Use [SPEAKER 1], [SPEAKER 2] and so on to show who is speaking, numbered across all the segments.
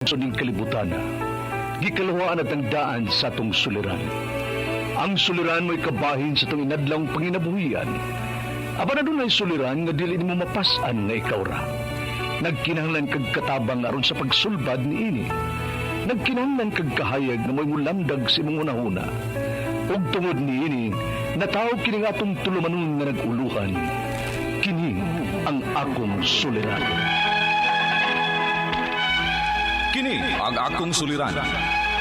[SPEAKER 1] Ning kalibutan, gikaluhaan at ang daan sa atong suliran. Ang suliran mo'y kabahin sa atong inadlawng panginabuhian. Apan adunay suliran nga dili nimo mapas-an nga ikaw ra. Nagkinahanglan kag katabang aron sa pagsulbad niini. Nagkinahanglan kag kahayag nga mo'y mulamdag sa imong hunahuna. Ug tungod niini, natawo kini nga atong tulumanon nga nag-uluhan. Kini ang akong suliran.
[SPEAKER 2] Kini ang akong suliran.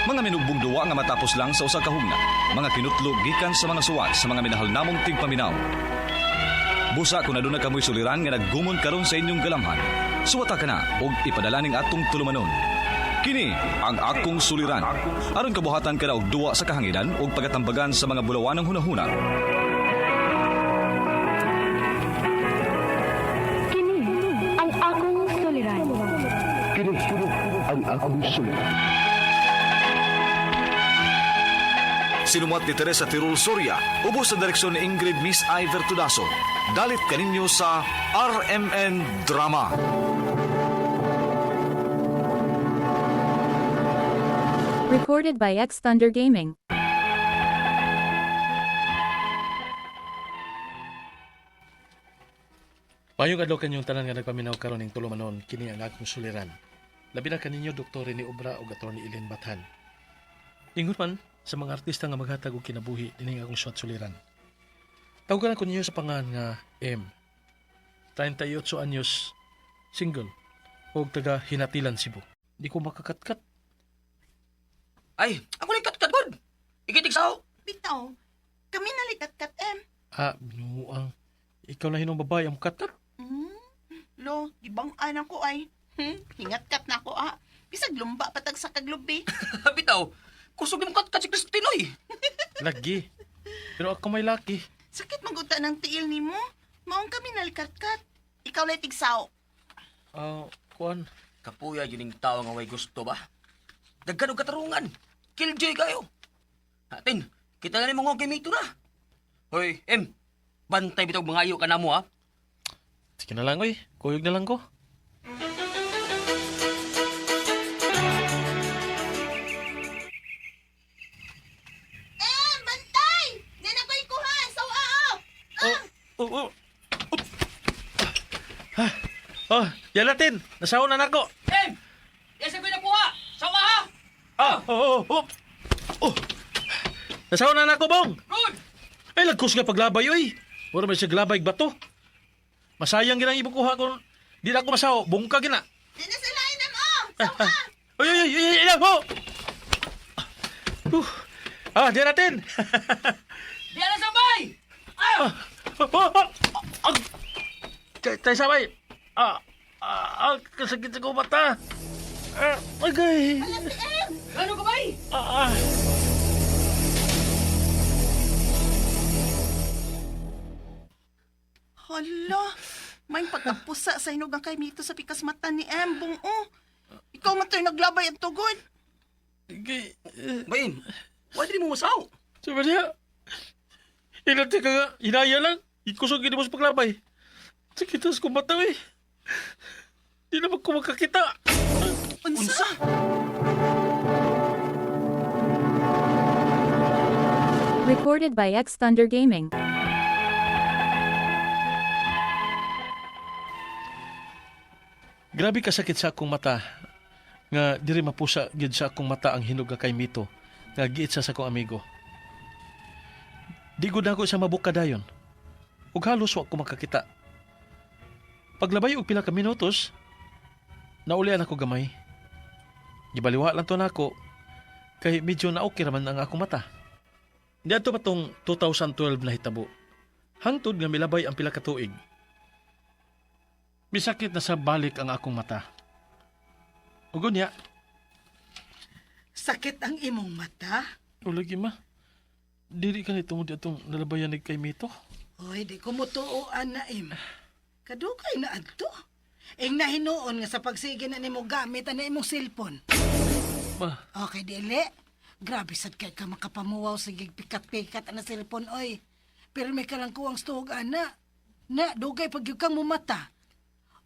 [SPEAKER 2] Mga minugbong duwa nga matapos lang sa usa ka hugna. Mga kinutlog gikan sa mga suwat sa mga minahal namong tigpaminaw. Busa kung aduna kamoy suliran nga naggumon karon sa inyong galamhan. Suwata ka na og ipadala ning atong tulumanon. Kini ang akong suliran. Aron kabuhatan ka na og duwa sa kahanginan og pagatambagan sa mga bulawanang hunahuna.
[SPEAKER 3] Kini ang akong suliran.
[SPEAKER 1] Kini ang akong suliran.
[SPEAKER 2] Sinumat ni Teresa Tirul Soria, ubos sa direksyon ni Ingrid Miss Iver Tudaso. Dalit kaninyo sa RMN Drama.
[SPEAKER 4] Recorded by X Thunder Gaming.
[SPEAKER 5] Mayong adlaw kanyong tanan nga nagpaminaw karon ning tulumanon, kini ang akong suliran. Labi na kaninyo Dr. Rene Obra ug Attorney Ellen Bathan. Ingon man sa mga artista nga maghatag og kinabuhi dinhi ang akong suwat suliran. Tawagan ako ninyo sa pangan nga M. 38 anyos, single, og taga Hinatilan, Cebu. Di ko makakatkat.
[SPEAKER 6] Ay, ako lang kat-kat god. Ikitig sao.
[SPEAKER 7] Bitaw, kami nalikat-kat em.
[SPEAKER 5] Ah, binuang. Ikaw na hinong babae ang katkat.
[SPEAKER 7] Lo, gibang anak ko ay. Hingat-kat na ako ah. Bisag lumba patag sa kaglubi.
[SPEAKER 6] Bitaw, kusog ni mo kat-kat si Cristinoy.
[SPEAKER 5] Lagi. Pero ako may laki.
[SPEAKER 7] Sakit maguta ng tiil nimo. Maong kami nalikat-kat. Ikaw lay tigsaw.
[SPEAKER 5] Ah, kuan.
[SPEAKER 6] Kapuya yun yung tao nga way gusto ba? Daghan og katarungan. Killjoy kayo. Atin, kita na ni mga kay Mito na. Hoy, M, bantay bitaw mga ayo ka na mo ha.
[SPEAKER 5] Sige na lang, oy. Kuyog na lang ko.
[SPEAKER 7] Em, bantay! Di na ko'y kuha! Sawa ah!
[SPEAKER 5] Oh, oh, oh. Ah, oh, yalatin. Nasaon na nako.
[SPEAKER 6] M! Yes, ako'y nakuha! Sawa ha!
[SPEAKER 5] Ah, oh, oh, oh. Oh. Nasaon na nako, Bong.
[SPEAKER 6] Good!
[SPEAKER 5] Ay, lagkos nga paglabay, oy. Wala man siya glabay bato. Masayang ginang ibukuha kung di na ako masaw. Bungka gina.
[SPEAKER 7] Di na sila inam oh! Sawa!
[SPEAKER 5] Oy, oy, oy, oy, oy, oh. Ah, di natin.
[SPEAKER 6] Di na sabay!
[SPEAKER 5] Ah, oh, oh, oh. Ah, Tay sabay. Ah, ah, ah, kasakit sa kong mata. Ah, agay.
[SPEAKER 7] Ala si Em!
[SPEAKER 6] Ano ka bay?
[SPEAKER 5] Ah, ah.
[SPEAKER 7] Hala, may pagkapusa sa hinog ang kay Mito sa pikas mata ni Em, bungo. Ikaw man to'y naglabay ang tugod.
[SPEAKER 5] Gay,
[SPEAKER 6] Bayin, why di mo masaw?
[SPEAKER 5] sabi niya, Inati ka nga, hinaya lang. Ikusog gini mo sa paglabay. Sakit sa kong mata eh. Di naman ko makakita.
[SPEAKER 7] Unsa?
[SPEAKER 4] Recorded by X Thunder Gaming.
[SPEAKER 5] Grabe kasakit sa akong mata. Nga diri mapusa gid sa akong mata ang hinog nga kay Mito. Nga giit sa akong amigo. Di gud ako sa mabuka dayon. Ug halos wa ko makakita. Paglabay og pila ka minutos, naulian ako gamay. Gibaliwa lang to nako kay medyo na okay raman ang akong mata. Diadto pa tong 2012 na hitabo. Hangtod nga milabay ang pila ka tuig. Misakit na sa balik ang akong mata. Ug unya,
[SPEAKER 8] Sakit ang imong mata?
[SPEAKER 5] ulagi ma. Dili ka ni tungod atong nalabayan ni kay Mito.
[SPEAKER 8] Hoy, di ko mutuo na im. Kadugay na adto. Ing nahinuon nga sa pagsige na nimo gamit ana imong cellphone.
[SPEAKER 5] Ma,
[SPEAKER 8] Okay, dili. Grabe sad kay ka makapamuwaw sa pikat-pikat ana cellphone oy. Pero may ka lang kuwang stuog ana. Na dugay pag gyud kang mumata.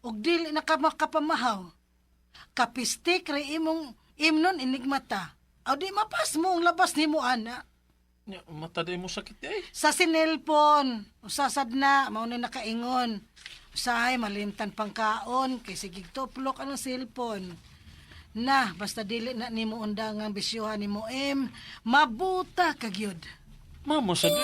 [SPEAKER 8] Og dili na ka makapamahaw. Kapistik ray imong imnon inigmata. Aw di mapas mo ang labas nimo ana.
[SPEAKER 5] Nya, mata di mo sakit eh.
[SPEAKER 8] Sa sinelpon, usasad na, mao na nakaingon. Usahay malimtan pang kaon kay sigig tuplok ang cellphone. Na, basta dili na nimo undangang bisyuhan nimo em, mabuta ka gyud.
[SPEAKER 5] Mama sa di.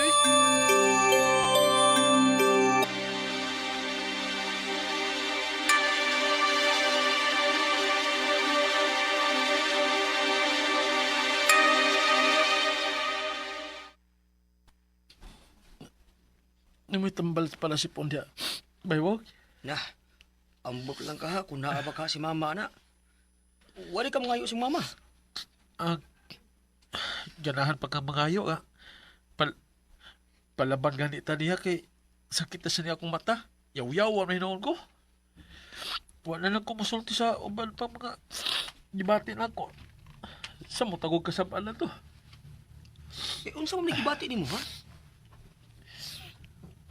[SPEAKER 5] May tambal pala si Pondia. Baywog?
[SPEAKER 6] Na, ambot lang ka ha kung naa ba ka si mama na. Wali ka mangayo si mama.
[SPEAKER 5] Ah, ganahan pa ka mangayo ah. Pal palaban ganita niya kay sakit na sa niya akong mata. Yaw-yaw ang hinoon ko. Wala lang ko musulti sa uban pa mga dibati na ako. Sa mo tagog kasabaan na to.
[SPEAKER 6] Eh, unsa man gibati nimo ha?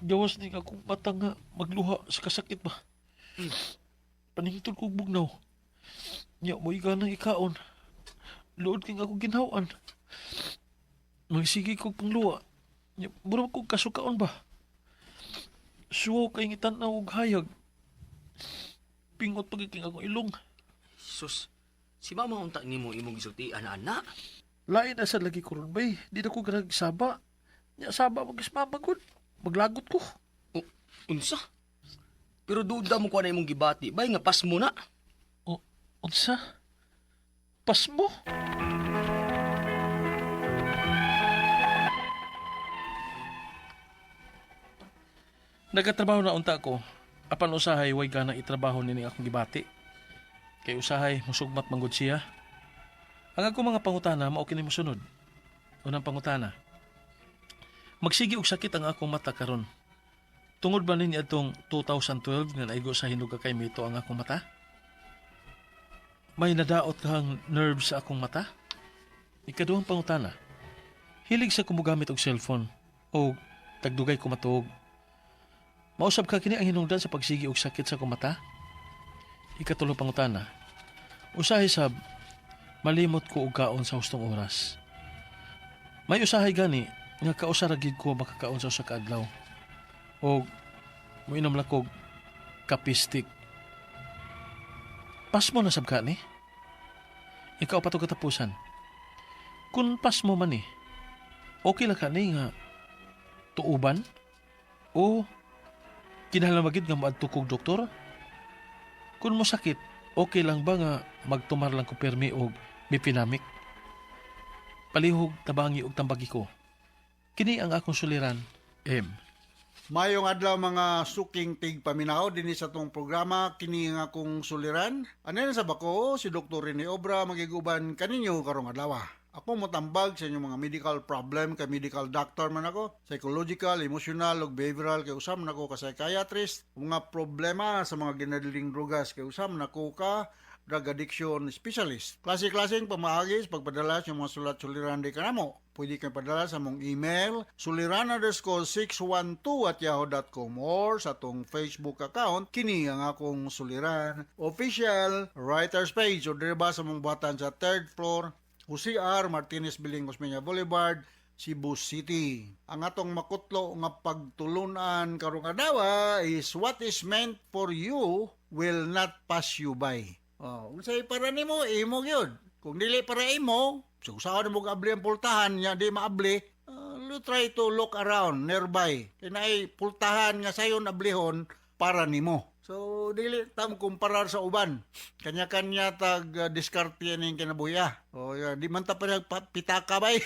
[SPEAKER 5] Gawas ni akong mata nga magluha sa kasakit ba. Paningtol kog bugnaw. Nya mo ng ikaon. Luod king ako ginhawan. Magsige kog pangluwa. Nya mura kog kasukaon ba. Suwaw kay ngitan na og hayag. Pingot pag king akong ilong.
[SPEAKER 6] Sus, si mama unta nimo imong gisultian ana.
[SPEAKER 5] Lain na sa lagi ko ron bay. Di na ko ganag saba. Nya saba mag mama gud. Maglagot ko.
[SPEAKER 6] Unsa? Pero duda mo ko na imong gibati, bay nga pas mo na.
[SPEAKER 5] O, unsa? Pasmo? Nagatrabaho na unta ko. Apan usahay way gana itrabaho nini akong gibati. Kay usahay musugmat manggod siya. Ang ako mga pangutana mao kini mosunod. Unang pangutana. Magsige og sakit ang akong mata karon. Tungod ba ninyo atong 2012 nga naigo sa hinuga kay Mito ang akong mata? May nadaot kang nerves sa akong mata? Ikaduhang pangutana. Hilig sa kumugamit og cellphone o tagdugay kumatuog. Mausab ka kini ang hinungdan sa pagsigi og sakit sa akong mata? Ikatulong pangutana. Usahay sab malimot ko og kaon sa hustong oras. May usahay gani nga kausa ra gid ko makakaon sa usa ka adlaw. Og moinom lang kog kapistik. Pasmo na sab ka ni. Ikaw pa to katapusan. Kung pasmo man ni, okay lang ka ni nga tuuban o kinahanglan magid nga moadto kog doktor? Kung mo sakit, okay lang ba nga magtumar lang ko permi og mipinamik? Palihog tabangi og tambagi ko. Kini ang akong suliran, M.
[SPEAKER 9] Mayong adlaw mga suking tigpaminaw dinhi sa atong programa kini nga akong suliran. Ano sa bako si Dr. Rene Obra magiguban kaninyo karong adlaw. Ako motambag sa inyong mga medical problem kay medical doctor man ako, psychological, emotional ug behavioral kay usam nako ka psychiatrist, mga problema sa mga ginadiling drugas kay usam nako ka drug addiction specialist. Klase-klaseng pamaagi sa pagpadala sa mga sulat suliran di kanamo. Pwede kayo padala sa mong email suliran_612@yahoo.com or sa atong Facebook account kini ang akong suliran official writers page o diri ba sa mong buhatan sa third floor Jose R. Martinez Biling Osmeña Boulevard, Cebu City. Ang atong makutlo nga pagtulunan karong adlaw is what is meant for you will not pass you by. Oh, unsay para nimo imo gyud. Kung dili para imo, so saan mo abli ang pultahan nya di maabli, you try to look around nearby. Kay naay pultahan nga sayon ablihon para nimo. So dili tam kumparar sa uban. Kanya-kanya tag diskarte ning kinabuhi. O yeah, di man ta pa pitaka bay.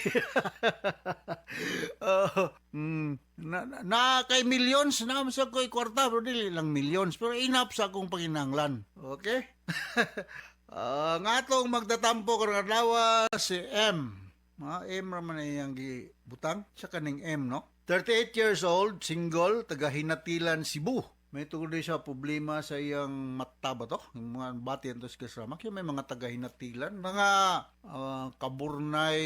[SPEAKER 9] Oh, na kay millions na sa ko'y kwarta pero dili lang millions pero enough sa akong panginahanglan. Okay? Ang atong magtatampo karong adlaw si M. Mga M ra man iyang gibutang sa kaning M, no? 38 years old, single, taga Hinatilan, Cebu. May tungod din siya problema sa iyang mata ba to? Yung mga bati ang kasama. Kaya may mga taga Hinatilan, mga kaburnay,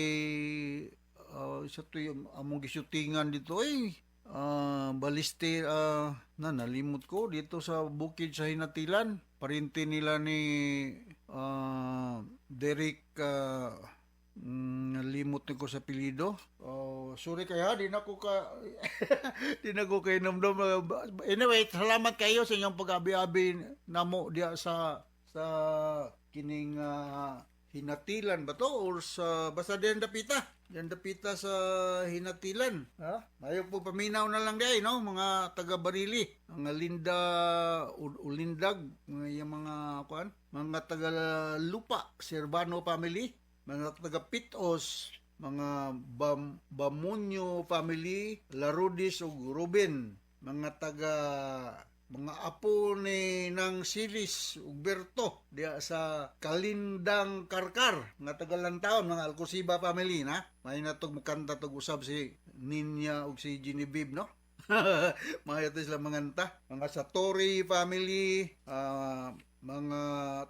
[SPEAKER 9] isa to yung among gisutingan dito eh. Baliste, na nalimot ko dito sa bukid sa Hinatilan. Parinti nila ni Derek, limot ni ko sa apelyido. Oh, sorry kaya di na ko kay nomdom. Anyway, salamat kayo sa inyong pag-abi-abi namo diya sa kining Hinatilan ba to or sa basta diyan dapita. Diyan dapita sa Hinatilan. Ha? Mayo po paminaw na lang diay, no, mga taga Barili, mga Linda Ulindag, mga yung mga kuan, mga taga Lupa, Servano family, mga taga Pitos, mga Bamunyo family, Larudis ug Ruben, mga taga mga apo ni nang Silis Ugberto diya sa Kalindang Karkar, nga taga Lantaon, mga Alcosiba family na. May natog mukanta tog usab si Ninya ug si Genevieve, no. Mga ito sila manganta. Mga Satori family, mga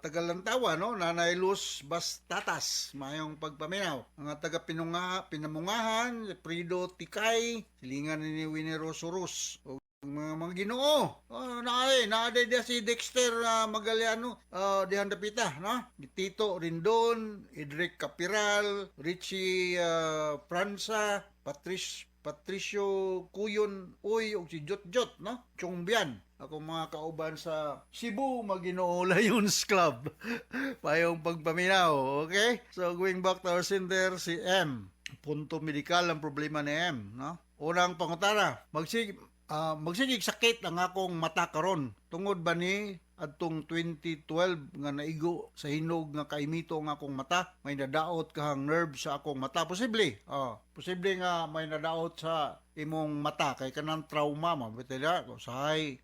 [SPEAKER 9] taga Lantawa, no? Nanay Luz Bastatas, mayong pagpaminaw. Mga taga Pinunga, Pinamungahan, Prido Tikay, silingan ni Winnie Rosurus. O mga Ginoo. Oh, naay, naay diya si Dexter Magaliano, dihan dapita, no? Tito Rindon, Edric Capiral, Richie Franza, Patricio Cuyon Uy ug si Jot Jot, no? Chongbian. Ako mga kauban sa Cebu Maginoo Lions Club. Payong pagpaminaw, okay? So going back to our sender, si M. Punto medikal ang problema ni M, no? Unang pangutana, magsigig sakit ang akong mata karon. Tungod ba ni adtong 2012 nga naigo sa hinog nga kaimito ang akong mata, may nadaot kahang nerve sa akong mata? Posible. Oh, posible nga may nadaot sa imong mata kay kanang trauma man bitila usahay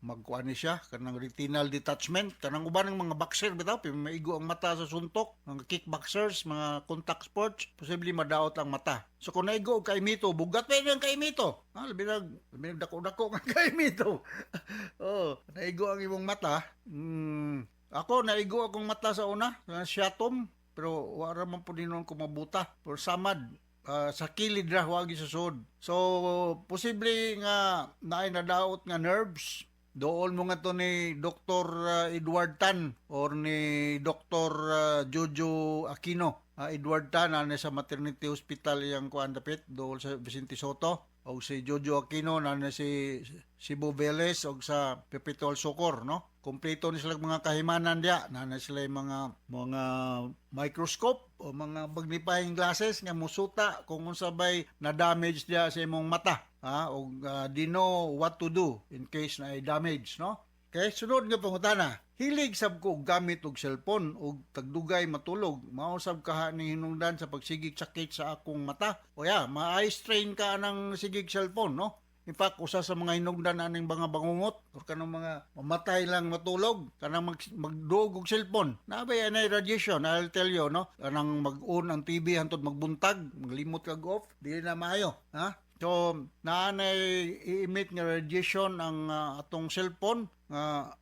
[SPEAKER 9] magkuan ni siya kanang retinal detachment, kanang uban ng mga boxer bitaw maigo ang mata sa suntok, mga kickboxers, mga contact sports, posible madaot ang mata. So kung naigo og kaimito, bugat pa ang kaimito, ha, labi nag dako-dako nga kaimito. Oh, naigo ang imong mata. Ako naigo akong mata sa una, sa siatom, pero wala man po din ko mabuta, pero samad sa kilid ra, wagi sa sud. So posible nga naay nadaot nga nerves. Dool mo nga to ni Dr. Edward Tan or ni Dr. Jojo Aquino. Edward Tan ana sa Maternity Hospital yang kuan dapit dool sa Vicente Soto, og si Jojo Aquino na si Cebu Velez og sa Perpetual Succour, no. Kompleto ni sila mga kahimanan diya, na sila yung mga microscope o mga magnifying glasses nga musuta kung unsa bay na damage diya sa imong mata, ha, og di know what to do in case na damage, no. Okay, sunod nga pangutana. Hilig sab ko og gamit og cellphone og tagdugay matulog. Mao sab kaha ni hinungdan sa pagsigig sakit sa akong mata? O ya, ma-eye strain ka ng sigig cellphone, no? In fact, usa sa mga hinungdan aning mga bangungot or kanang mga mamatay lang matulog, kanang magduog og cellphone. Naa bay anay radiation, I'll tell you, no? Kanang mag-on ang TV hantod magbuntag, maglimot kag off, dili na maayo, ha? So, naanay i-emit nga radiation ang atong cellphone nga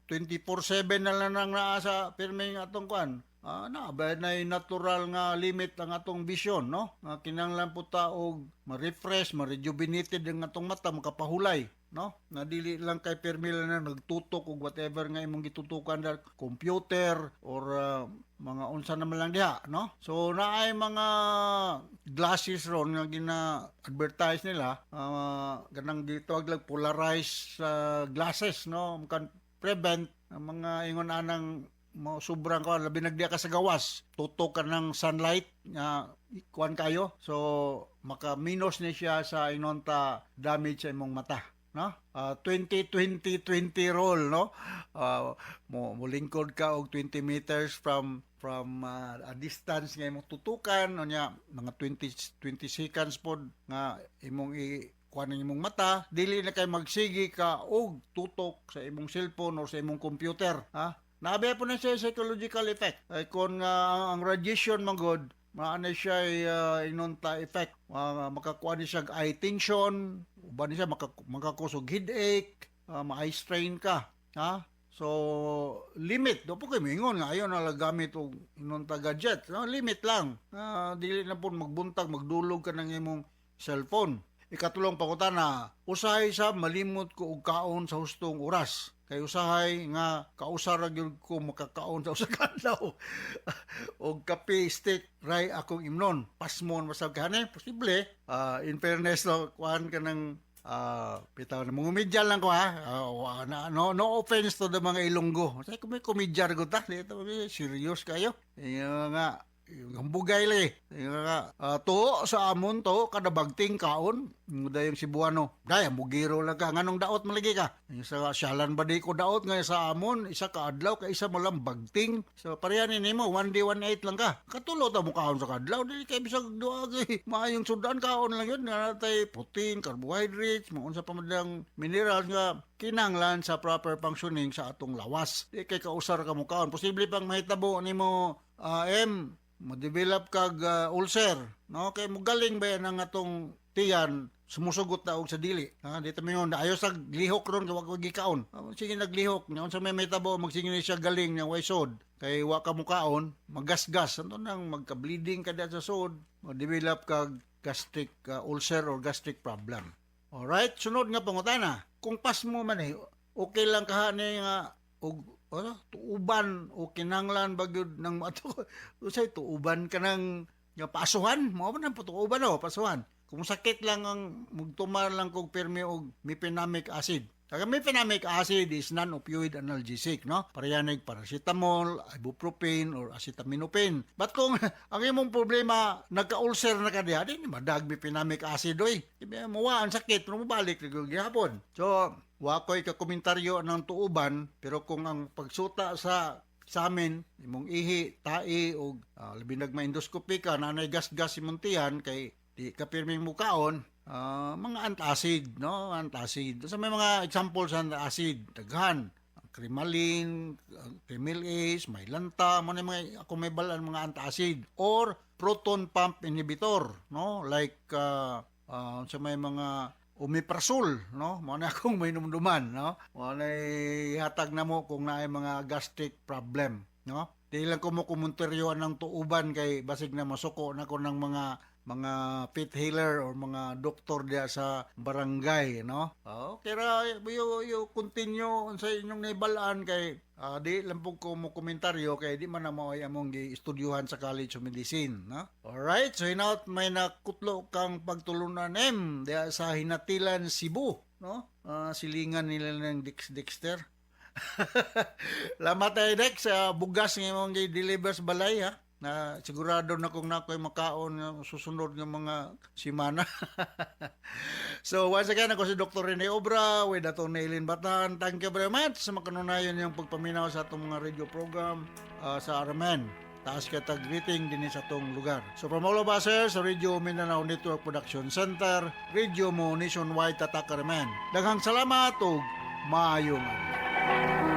[SPEAKER 9] 24/7 na lang nang naa sa pirming atong kuan. Na ba na natural nga limit ang atong vision, no? Nga kinahanglan po ta og ma-refresh, ma-rejuvenated ang atong mata, makapahulay, no? Na dili lang kay pirmi lang na nagtutok og whatever nga imong gitutukan dar computer or mga unsa naman lang diha, no? So naay mga glasses ron nga gina-advertise nila, ganang gitawag lang polarized glasses, no? Kan prevent ang mga ingon anang mo sobrang kuan, labi nagdiya ka sa gawas, tutok ka ng sunlight nga kuan kayo, so maka minus ni siya sa inonta damage sa imong mata, no. 20 20 20 rule, no. Mo mulingkod ka og 20 meters from a distance nga imong tutukan, unya mga 20 20 seconds pod nga imong i kuan ang imong mata, dili na kay magsigi ka og tutok sa imong cellphone or sa imong computer, ha. Naabay po na siya psychological effect. Ay kung ang radiation man gud, maana siya inonta effect. Makakuha ni siya eye tension, uban ni siya makakusog headache, ma-eye strain ka. Ha? So, limit. Do po kayo mingon nga ayon na gamit og inonta gadget. No, limit lang. Dili na po magbuntag, magdulog ka ng imong cellphone. Ikatulong pangutana, usahay sa malimot ko og kaon sa hustong oras. Kay usahay nga kausa ra gyud ko makakaon sa usa ka adlaw. Og kape stick ray akong imnon. Pasmon masab kahane, posible. In fairness no, kuan ka ng bitaw na mangumidya lang ko ha. No, no offense to the mga Ilonggo. Say kung may komedya ra ta, dito serious kayo. Iyo nga yung hambugay lang eh. Yung nga, tuo sa amon to, kada bagting kaon, yung dayong Cebuano. Day, bugiro lang ka. Nganong daot malagi ka? Yung sa syalan ba di ko daot nga sa amon, isa ka adlaw, ka isa mo lang bagting. So, pareha ni nimo, 1 day 1-8 lang ka. Katulo ta mo kaon sa kadlaw, dili kay bisag duha kay maayong sudan kaon lang yun. Nga natay protein, carbohydrates, maunsa pa man lang minerals nga kinahanglan sa proper functioning sa atong lawas. Di kay kausar ka mo kaon. Posible pang mahitabo nimo M, mo-develop kag ulcer, no? Kay mogaling ba yan ang atong tiyan sumusugot na og sa dili. Ha, dito mo yun, ayos sa lihok ron kay wa ko gikaon. Sige naglihok, nya unsa may mahitabo magsingi ni siya galing nya way sod. Kay wa ka mukaon, magasgas anto nang magka-bleeding ka sa sod, mo-develop kag gastric ulcer or gastric problem. Alright, sunod nga pangutana. Kung pasmo man eh, okay lang kaha ni nga og ano, tuuban o kinahanglan ba gyud ng ato usay tuuban ka ng nga pasuhan mo man ang tuuban o pasuhan kung sakit lang ang mugtumar lang kog pirmi og mefenamic acid. Kaya mefenamic acid is non-opioid analgesic, no? Parehanig paracetamol, ibuprofen, or acetaminophen. But kung ang imong problema, nagka-ulcer na ka diha, di ni madag mefenamic acid, oy. Di ba, muwa ang sakit, pero mabalik na gihapon. So, wa ko'y kakomentaryo ng tuuban, pero kung ang pagsuta sa sa amin, imong ihi, tai, o labi nagma-endoscopy ka, nanay gas-gas imong tiyan, kay di ka pirming mukaon, mga antacid, no? Antacid. Sa may mga example sa antacid, daghan. Crimalin, Kremil Ace, may lanta, mo na mga ako may balan mga antacid or proton pump inhibitor, no? Like sa may mga omeprazole, no? Mo na akong may numduman, no? Mo na ihatag na mo kung naay mga gastric problem, no? Di lang ko mo komentaryo ng tuuban kay basig na masuko na ko ng mga pit healer or mga doktor diya sa barangay, no? Okay ra, you continue sa inyong naibalaan kay di lang po ko mo komentaryo kay di man na mao'y among gi-estudyuhan sa College of Medicine, no? Alright, so hinaut may nakutlo kang pagtulunan M diya sa Hinatilan, Cebu, no? Silingan nila ng Dexter. Lamat tayo, Dex, sa bugas nga imong gi-deliver sa balay, ha? Na sigurado na kung nako'y makaon nga susunod nga mga simana. So once again, ako si Dr. Rene Obra with Atty. Eileen Batan. Thank you very much sa makanunayon yung pagpaminaw sa atong mga radio program sa RMN. Taas ka tag greeting din sa atong lugar. So from all of us here sa Radio Mindanao Network Production Center, Radio Mo Nationwide Tatak RMN. Daghang salamat ug maayong adlaw.